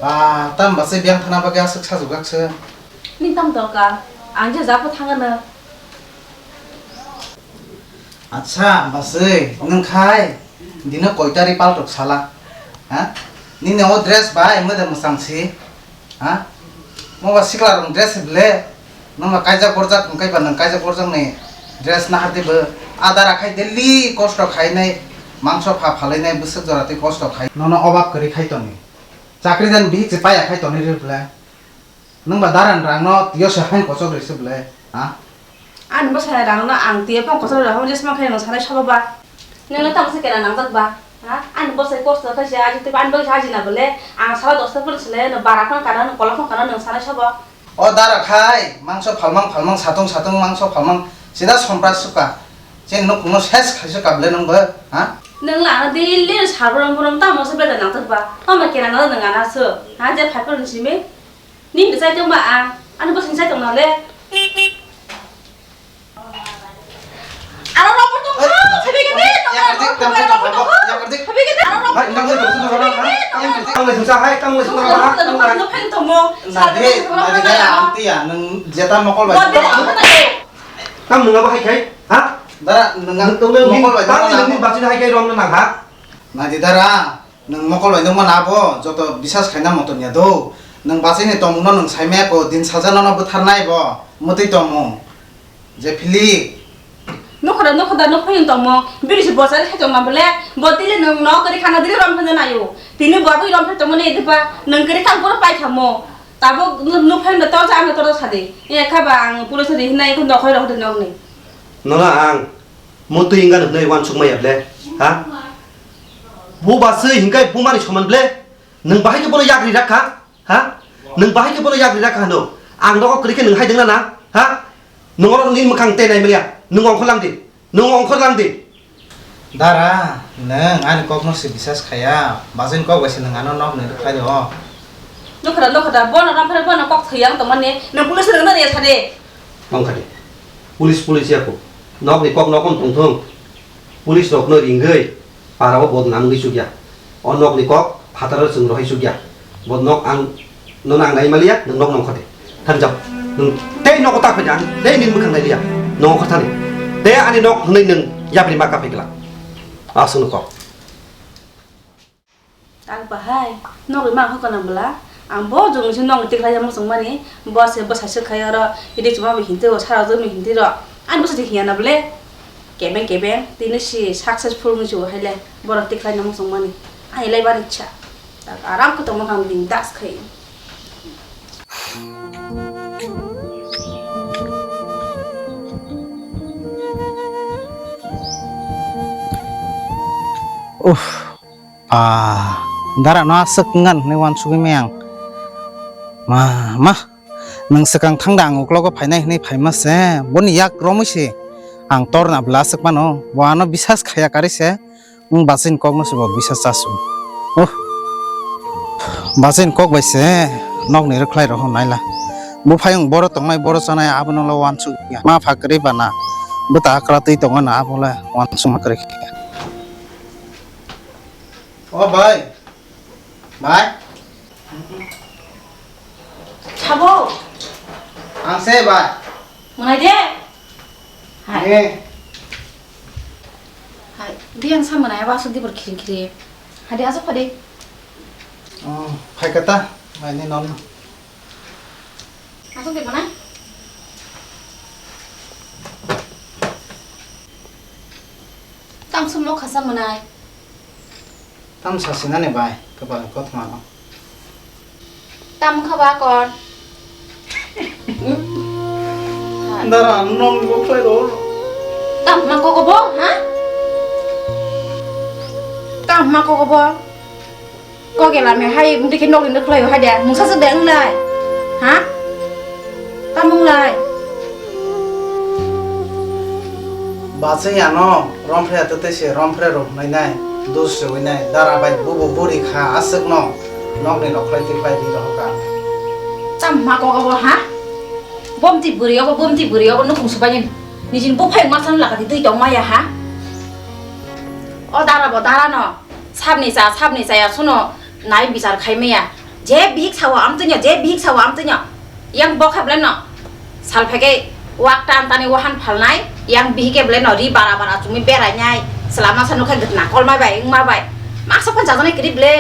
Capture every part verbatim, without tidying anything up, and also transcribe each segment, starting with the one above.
Ah, tam ba se biyang thana bagwi aswk sajwk jak se. Nini tam dorkar? Ang je jabo thangano. Acha, bwsai, nwng khai dino koi tari paltok sala? Ha? Nini o dress bai mwda mwchang si? Ha? Mo ba sikla rong dress si ble? Nwng ba kaijak borjak, hwnkhe ba nwng kaijak borjak ni dress nahar di bo. Adara khai daily kosto khainai, mangso pha phalainai, bwswk jora tei kosto khai. Nono obab kwrwi khai tongni. Chakri dan bihik se paya khai tongni ri ble? Nwng ba daran rang no tiyo se hain kochok rwi se ble, ha? Ani bwsai rang no ang tiyo phang kochok rwi hamo jesma khai nwng sanai sobo ba. Nwng no tamo se kena nangjak ba, ha? Ani bwsai kosto khai se aji tei ani bwsai aji na bole ang sala dosta pori sile no bara phang kana no kola phang kana nwng sanai sobo. O dara khai mangso phalmang phalmang satung satung mangso phalmang sida sompra suka. Chen no kuno ses khai se kable nwng bo, ha? Nwng la ano daily sarbrom brom tamo se beda nangjak ba. Tamo kena no nwng ana su, ha je phai pori simi. Nini bwsai tong ba ang, ani bwsai sai tong nang le. Aro rok tong kha, sabi gini, rok tong kha, sabi gini, aro rok tong kha, sabi gini. Hai, tang le tong kha, hai, tang le tong kha, tang le. Nadi, nadi gaya aunty ya, nwng jeta mokol bai. Tam nwng abo hai khai, ha? Dara, nwng mokol bai, tang nwng bachina hai khai rom na nang ha? Nadi dara. Nwng mokol bai nukmano abo joto bisas khaina motom ya do. Nwng bachaini tongmungno nwng saimaya ko, din sajano no bwtharnai bo, mwtwi tongmung. Je phili. Nokhoda nokhoda nokhoyung tongmung, bini se bosari khe tongma bole, bo tili nwng no kwrwi khana dili rom phano nayo. Tini bo abui rom phano tongmani edipa, nwng kwrwi khang puro pai khamo. Tabuk nukphai no torja ano torja sadi. E kha ba ang police ri hinai ko nokhoi rok de nokni. Nono ang Mo twi wngkha nwng hwnwi uansuk maya ble, ha? Bo ba se hinkai bumani soman ble, nwng bahai khe bono yak ri rakha, ha? Nwng bahai khe bono yak ri rakha hwno? Ang nogo kwrwi khe nwng hai dwngna na, ha? Nwng oro nini mwkhang tei nai manya, nwng ongkhor lang di, nwng ongkhor lang di. Dara, nwng ani kokno se bisas khaya, bachani kok bai se nwng ano nokni rwkhlai o. Nokhoda, nokhoda, bono rampha bono kok thwi ang tongmani, nwng police rwngno ya sadi. Wngkha de. Police, police ya kho. Nokni kok nokom tongthung. Police rokno ringwi parao bodnam wngwi chukya. O nokni kok phataro chwng rohai chukya. Bo nok ang, nono ang nai maliya, nwng nok nongkha de. Thangjak. Nwng tei nogo ta phaidi ang, tei nini mwkhang nailiya. Nongkha thani. Tei ani nok hwnwi nwng yapri ma kaphai glak. Aswkno kok. Ang bahai, nokni ma kho kana bwla? Ang bo jong se nokni tikhlai ya muchung mani, bo se bwsai swk khai oro, iri chuma bo hinti ro, sara jami hinti ro. Ani bwsai se hiya na bwle? Kebeng kebeng, tini si successful ni chubo hai le, borok tikhlai na muchung mani. Ani lai bari cha. Tak aram khe tongma kang bindas khai. Uff. Ah, dara no aswk wngkha hwnwi uansugwi maya ang. Ma, ma, nwng swkang thangda ang uklogo phainai hwnwi phaima se, boni yak romwi se ang torna bwla aswk mano, bo ano bisas khaiya karwi se, wng bachini kokno se bo bisas chasu. Oh, bachini kok bai se nokni rwkhlai rok naila. Buphai wng boro tongnai, boro chanai, abono le uansukya. Ma pha kwrwi bana, bwta akla twi tongo na, abo le uansukma kwrwi khe. O bai. Bai. Sabo. Ang se bai. Mwnai de. Hai. Ni. Hai. Di ang sa mwnai abo aswk di bor khiring khiring. Hai de aswk phadi. Oh, phai kata. Bai ni non. Aswk di mwnai. Tang sumlo khasa mwnai. Tam sasinani bai, kwpal kothoma no. Tam wngkha ba kon? Dara, nong bo khlai ro. Tam ma koko bo, ha? Tam ma koko bo? Kok ela me hai, mudi khe nokni nokhlai hai de, mungsa se de wngnai. Ha? Tamung lai. Bachai ano romphre tete se romphre rok hwnwi nai, dus se wngnai, dara bai bubo buri kha aswk no nokni rok khlai twi pai ri rohor ka. Tam ma kok abo ha? Bomti buri abo, bomti buri abo nukhung subai ni nijin buphai ma san laka di twi tong maya ha? O dara bo dara no. Sabni cha, sabni chaya suno nai bichar khai maya. Je bihik sao amtwino, je bihik sao amtwino. Yang bo khe belai no. Sal phai khe wak tan tani wahan phalnai, yang bihik khe belai no ri bara bara chumui berai nai. Chwla masa nokha gitna kolma bai, wngma bai. Masa phan jajaknai kwrwi ble.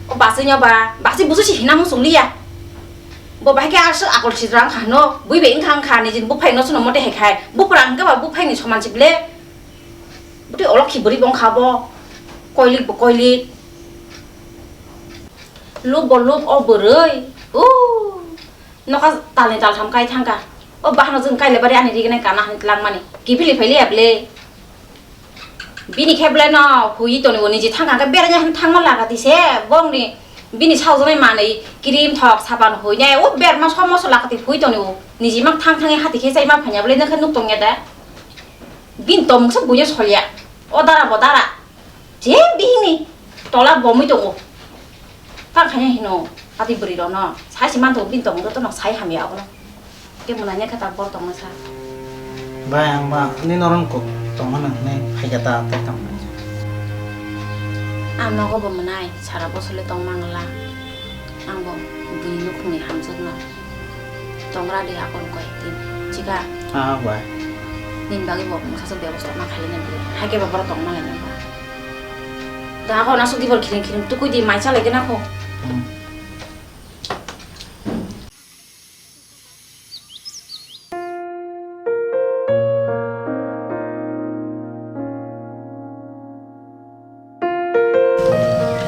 O basui no ba, basui busu si hina mung sung liya. Bo bahai khe aswk akol si rang kha no, bui bai wngkha wngkha, nijin buphai no sono mote hai khai. Buphra hwnkhe ba buphai ni soman si ble. Bwtwi olok khi bwrwi bo wngkha bo. Koilik bo koilik. Lub bo lub o bwrwi. Ooh. Nokha talni taltham kai thangkha. O bahano jwng kailebari ani rignai kana hwn tlangmani. Kiphilwi phailiya ble. Bini khe ble no hui toni o niji thangkha khe beranya hwn thangma lagati se bongni bini saujwnai manwi cream thok saban huinai o berma somoso lagati hui toni o niji mang thang thangwi hati khe chaima phanya ble nokha nuk tongya da. Bini tomung se buino solya. O dara bo dara. Je bihini tola bomwi tongo. Tang khaina hino ati bwrwi rokno sai se manthogo bini tongmung jotono sai hamya abono. Tei mwnai nai khe ta bor tongma sa. Bai ang ba ni norong kok tongma nang hinui phaikha ta tei tong nai. Ang nogo bo mwnai sara bosole tongma ngla. Ang bo bini nukhungni hamjakno. Tongra de akon koi tin. Chika. Ah, bai. Nin bagi bo mungsa se bebosta ma khaile na bile. Hai ke ba boro tong ma lai ba. Da ko na su di bor khiring khiring tukui di mai cha lai ke na ko. Hmm.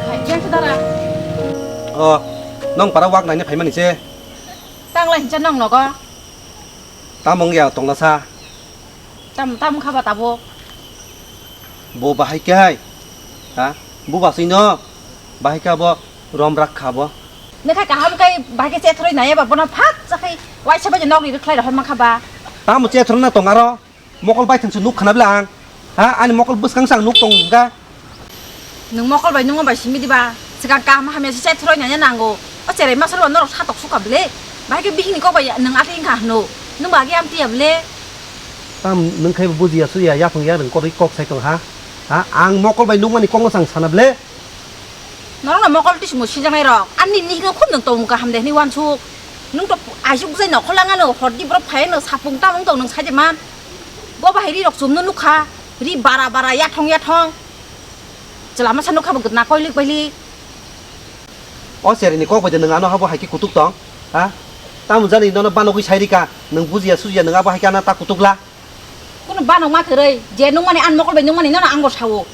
Hai, yang sedara. Oh, nong para wak naine phaimani se. Tang lai hincha nong nogo. Tamo wngya tongna sa? Tam, tam kha ba tabuk? Bo bahai khe hai? Ha? Bo basui no? Bahai kha bo rom rak kha bo. Nokha kaham kai bahai khe chethroi nai ba bono phak chakhai waisa bai nok ri khlai rok ma kha ba. Tamo chethroi na tong aro? Mokol bai thang se nuk khana bla ang. Ha? Ani mokol bwskang sang nuk tong ga. Nwng mokol bai nungma bai simi diba? Swkang kaham hamya se chai throi nanya nango. O cherai masa rw norok satok suka bwle. Bahai khe bihikni kok bai nwng atwi wngkha hwno. Nwng ba agi amtwi ya bwle? Tam nwng khai bujiya suya yaphang yarwng korwi kok sai tong ha? Ha? Ang mokol bai nungmani kokno chang sana bwle? Norokno mokol tisimo sijaknai rok. Ani nihikno khub nwng tongmung kaham de hwnwi uansuk. Nwng to aisuk bwsai nokhol langano hordi borok phaiano sapung tamung tong nwng saide man. Bo bahai ri rok chumno nukha. Ri bara bara yathong yathong. Chwla masa nukha bo gwdna koilik bailik. O cherini kok bai de nwng ano habo hai khe kutuk tong, ha? Tamo jani nono banogwi sai rika, nwng bujiya sujiya nwng abo hai khe ano ta kutuk la. Kuno banok ma kwrwi, je nukmani an mokol bai nukmani nono ang bo sao.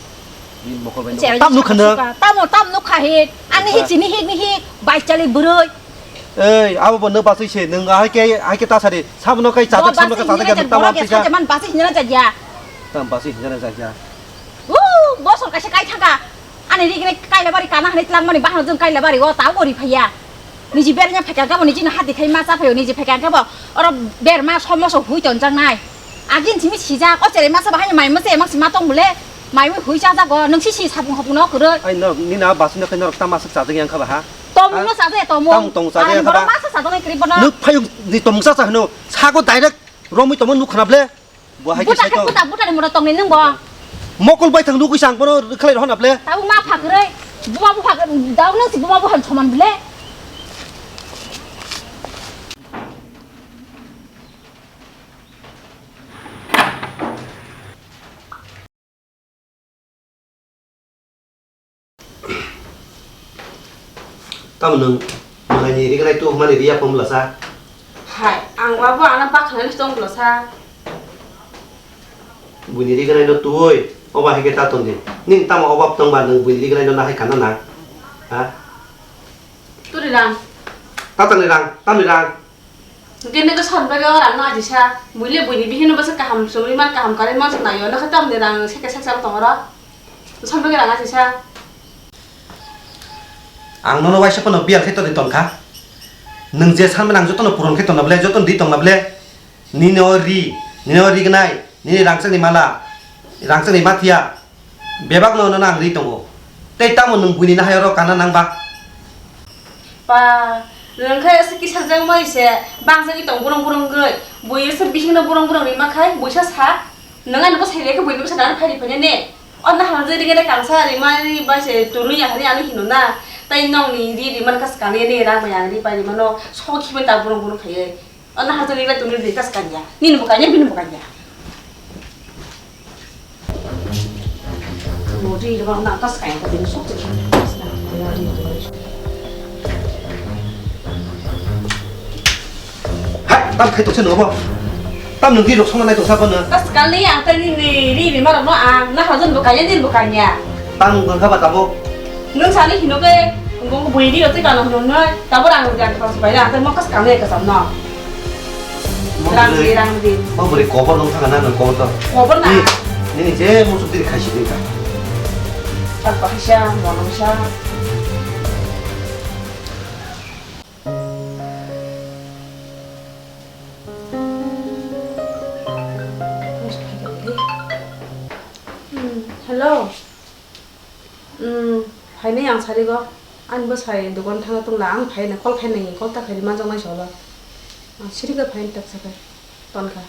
Ni mokol bai nukmani. Tam nukha nwng? Tamo tam nukha hik, ani hik chini hik ni hik, bai chali bwrwi. Ei, abo bo nwng basui se, nwng ahai khe, ahai khe ta sari, sabono kai chajak, sabono kai chajak ya, nwng tamo amtwi kha. Sajaman basui hinjana jakya. Tam basui hinjana jakya. Uuu, bosor kaisa kai thangkha. Ani rigini kailabari kana hwnwi tlangmani bahano jwng kailabari o tao gori phaiya. Niji bernya phaikha khe bo nijini hati khai ma cha phaio, niji phaikha khe bo oro berma somoso hui tonjaknai. Agin simi sijak, o cherai masa bahai mai masa emang sima tong bole. Mai mui hui chajago, nwng si si sapung hapung no kwrwi. Ai norok nini a basui no khe norok tamo aswk chajak yang kha ba ha? Tomung no chajak ya tomung. Tamung tong chajak yang kha ba? Masa chajak nai kwrwi bono. Nwng phayung ni tomung cha cha hwno, sago direct romwi tongma nuk khana ble. Bo hai khe buta sai khe tong. Buta, buta ni mura tong ni nwng bo. Mokol bai thang nugwi sang bono rwkhlai rohor na ble. Tabuk ma pha kwrwi, buma bupha, dauk nwng si buma bupha ni soman ble. Tamo nwng malaini rignai tu hwnmani ri yaphang bwlasa? Hai, ang ba bo ano bakhanani tong bwlasa. Buini rignai no tui, obo hai khe ta ton di. Nini tamo obab tong ba nwng buini rignai no nahai kana na? Ha? Turi rang. Tatangni rang, tamni rang. Gini ke son bagwi o rang no ajisa. Buile buini bihino bwswk kaham chumui man, kaham karwi man se naio. Nokha tamni rang seke sek sal tong oro. Son bagwi rang ajisa. Ang nono waisa phano biyal khe toni tongkha. Nwng je sanmani ang jotono puron khe tongna ble, jotono di tongna ble. Nini o ri, nini o rignai, nini rangchakni mala, rangchakni mathiya. Bebak no nono ang ri tongo. Tei tamo nwng buini nahai oro kana nang ba? Pa, nwng khe ese kisa jang moi se, bang jagwi tong burung burung gwi. Bui ese bihik no burung burung rima khai, buisa sa. Nwng ani bo sai khe bui bisa dan phai phai ne. O na hal je ri gele kangsa ri mani ba se tunu ya hari ani hino na. Tei nokni ri rimani kaskang ni rang bai ang ri pai rimano, so khibai ta burung burung khaiwi. O naharjani bai tongni ri kaskang ya. Nini bo kanya, bini bo kanya. Bo ri rimano na kaskang ya, bini sok. Hai, tam khai toksa nungbo. Tam nung di rok songna nai toksa bono. Kaskang ni ang tei nini ri rimano ang naharjani bo kanya, nini bo kanya. Tam nung kha ba tabuk. Nwng sani hino khe, bo bui di, tei kano hino noi, tabuk rang rwdi, ang khoroksa bai rang, tei mo kaskang ni ekasam no. Rang di, rang di. Mo bwrwi kobor nung thangna nung kobor to. Kobor na. Ni, nini je musuk diri khaisi diri ka. Chak pahaisa, mo nungsa. Hmm, hello. Hmm, phainai ang sarigo. Ani bwsai dogan thangna tongla, ang phaina call khainai, call ta khaidi manjaknai solo. Ang sirikhe phaina taksa khe tonkha.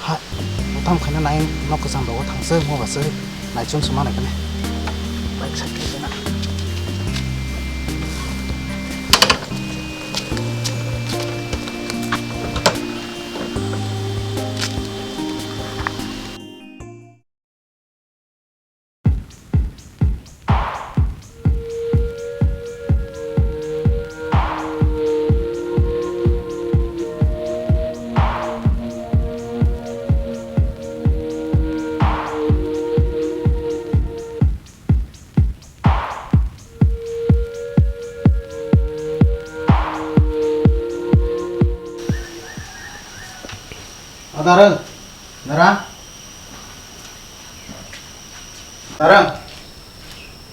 Ha, bo tamo khaina nai nok kwcham rogo thangse mo basai naichung suma nai kane. Bike side khe na. Adarang, nara? Darang.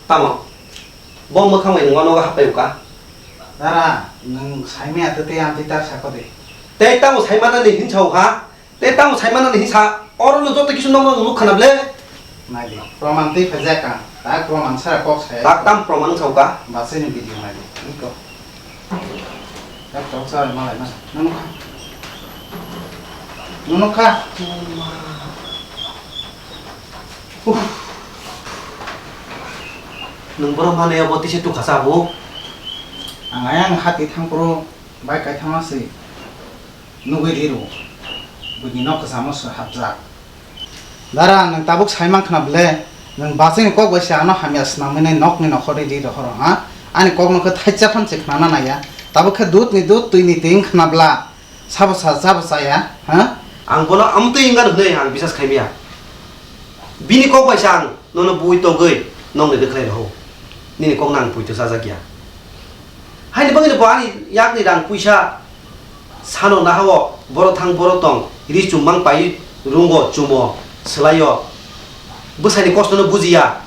Tamo? Bo mwkhang bai nungno nogo hapai uka? Dara, nwng saimaya tei amtwi ta sako de. Tei tamo saimanani hinsa uka? Tei tamo saimanani hinsa? Oro no joto kisu nokno nuk khana ble? Nai di, proman twi phaijak ang. Tak proman sara kok saya. Tak tam proman wngsa uka? Basini video nai di. Iko. Tak tok sa malai ma. Nunu kha. Nunu kha. Uff. Nwng borok mane abo tisi tukha sa bo? Ang ayang hati thangphuru bai kaithama se nugwi riro. Buini nok kwchamo se hapjak. Dara, nwng tabuk sai mankha na ble? Nwng bachini kok bai se ano hamya swnamwi nai nokni nokhorwi ri rohoro, ha? Ani kokno khe thaisa phan se khnana naiya. Tabuk khe dudni dud, twini twi wng khna bla. Sabo sa, sabo chaya, ha? Ang bono amtwi wngkha hwnwi ang bisas khaimaya. Bini kok bai se ang nono bui togwi nokni rwkhlai rohor. Nini kokno ang poito chajak ya. Haini bagwino bo ani yakni rang puisa sano nahao, boro thang boro tong, ri chum mang pai, rungo chumo, swlaio. Bwsaini kostono bujiya.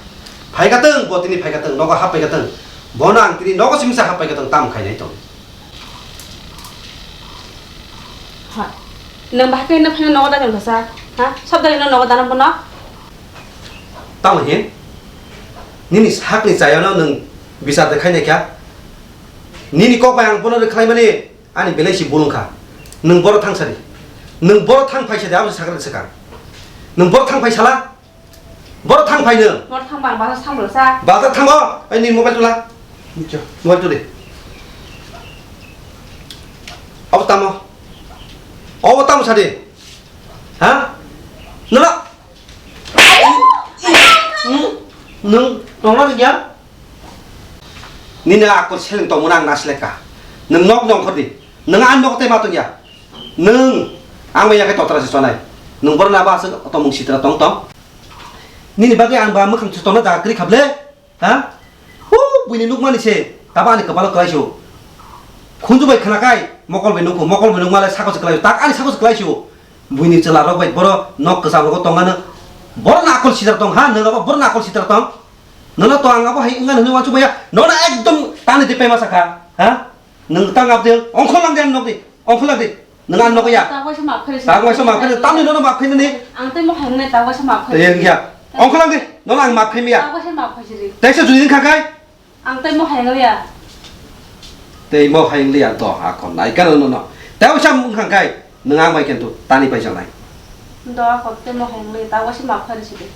Phaikha tong, bo tini phaikha tong, nogo happaikha tong. Bono ang tini nogo simisa happaikha tong, tam khainai tong. Ha. Nwng bahai khe no phano nogo da tong kha sa? Ha? Sab da no nogo da no bono? Tamo hin? Nini sakni chayano nwng bichar de khainai kha? Nini kok bai ang bono rwkhlaimani ani belai si bulung kha. Nwng boro thang sadi. Nwng boro thang phai sadi, abo sakra swkang. Nwng boro thang phai sala? Boro thang phai nwng. Boro thang bang bazar thang bolo sa. Bazar thango, ai ni mobile tula. Mobile tuli. Abo tamo? Abo tamo sadi? Ha? Nula? Nwng, nwng, nwng ya? Nini akol seleng tongmani ang nasileka. Nwng nok nongkhor di. Nwng ang nok tei ma tongya. Nwng ang bai yakai totra se chonai. Nwng borok na ba aswk tomung sitra tong tong. Nini bagwi ang ba mwkhang se tongna jaga kwrwi khable. Ha? Hu, buini nukmani se. Taba ani kwpalo kwlai su. Khunju bai khwnakai, mokol bai nukhu, mokol bai nukmale sako se kwlai su. Tak ani sako se kwlai su. Buini chwla rok bai boro nok kwcham rogo tongano. Boro na akol sitra tong ha, nwng abo boro na akol sitra tong. Nono to ang abo hai wngna hwnwi uansuk maya. Nono ekdom tani de pema sakha. Ha? Nwng tang abde ongkhor lang de ang nokdi. Ongkhor lang de. Nwng ang nogo ya. Tago se map khairi. Tago se map khairi. Tamni nono map khairi ni. Ang tei mo hai nai tago se map khairi. Tei ya. Ongkha lang di. Nono ang map khairi ya. Tago se map khairi. Tei se juni kha kai. Ang tei mo hai nai ya. Tei mo hai nai ya to akon nai kan nono. Tei o sam wngkha kai. Nwng ang bai kento tani pai janai. Do akon tei mo hai nai tago se map khairi se.